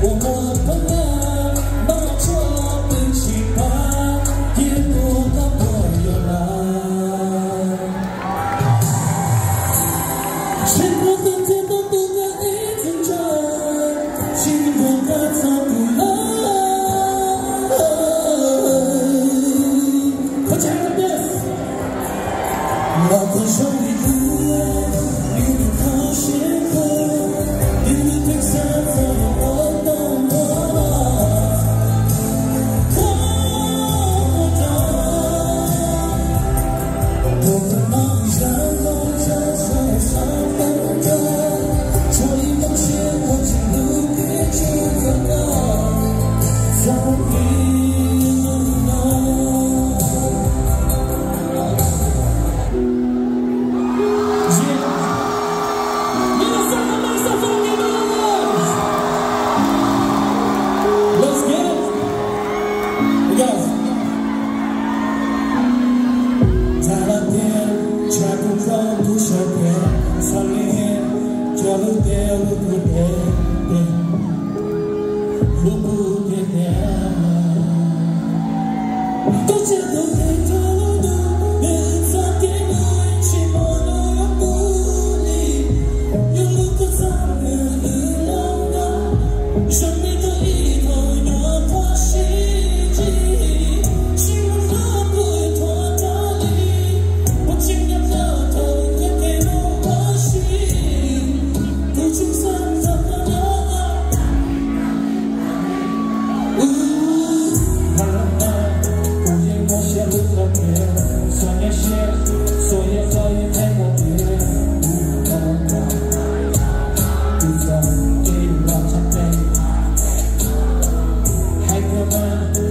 Ua muaj pab nyab noj tshuaj pw tsis pab, cia tus koj puas yog lawm. Tsis muaj tus txiv tau tus koj ib txhia ntsa, tsis muaj koj txog tus lawm. Put your hand like this. Los koj zoo li ub, li tus kho siab khuav, li tus pheej xav txog tus ua tau nrog. Koj ua tau, ua tau no, zaj no, zaj no, zaj no, tsuas ib tug siab ua tsis lub tiaj tsuj kawg nkaus, txog li no. Yeah. Give yourself a nice applause. Let's get it. Hey, guys. Txhais lawm tias tshav kub hlob kub sawv tias, txhais li cov lub tiaj lub kub tiaj, lub kub tiaj tiaj. Koj tseem tus tes rau lub ntuj, nws txoj kev mus tsis muaj lub kub li. Yog lub kub txoj nws lwm los nyob, zoo li tus ib thaum nyob puag sib ntsig, tsis muaj lub kub thuam rau li. Puas tseem nyob tau thaum ntiaj teb no puag sib, tus tseem xav txog koj nyob. Ub, kuv yeej muaj siab lug txog tias, xuas nyab siab, xuas yam txoj yeej qheb txog tias, kuv tau, kuv txoj kev los tshaj peb, hais tias mas.